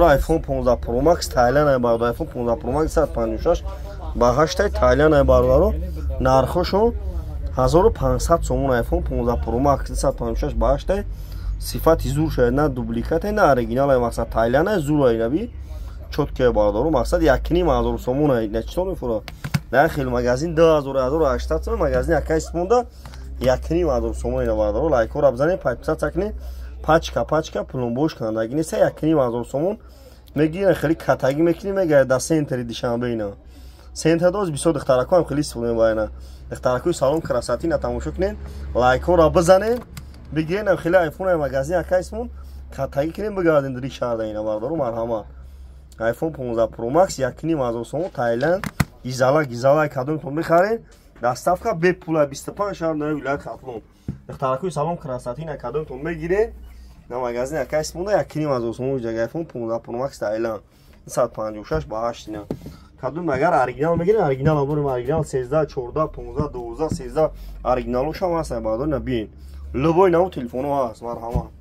iPhone 15 Pro Max Тайланд ай бародар, iPhone 15 Pro Max 156 ба 8 Тайланд ай бародаро, нархошон 1500 сомон. iPhone 15 Pro Max 156 ба 8, сифати зур шояд, на дубликат, на оригинал ай, мақсад Тайланд ай, зур ай, наби чёткий бародаро, мақсад 1500 сомон ай. На читон мефура дар хел магазин 2000, 1800 сомон, магазин якай монда 1500 сомон ина. Бародаро, лайкҳоро бизанед, подписаться кунед. Пачка, пачка, пломбош кандаги неста, 1500 сомон мегирен, хеле катагӣ мекунӣ, мегард дар центри Душанбе. Ина центр доз бисёр духтарако ҳам хеле истифода мебарена. Духтаракои салон красоты на тамошо кунед, лайкҳоро бизанед, бигирен хеле айфон магазин якайсмон, катагӣ кунем, бигарден дри шаҳрда. Ина бародаро, марҳамат, iPhone 15 Pro Max 1500 сомон, Тайланд, гизала гизала, кадомтон мехаред, доставка бепула 25 шаҳр на вилоят Хатлон. Духтаракои салон красоты на кадомтон мегиред, на магазин якайс монда 1500 сомон ҷага iPhone 15 Pro Max Тайланд 156 ба 8. Ина кадом агар оригинал мегиред, оригинал дорем, оригинал 13, 14, 15, 12, 13 оригиналошам ҳастанд, бародаро, на биен, любой навъ телефонҳо ҳаст, марҳамат.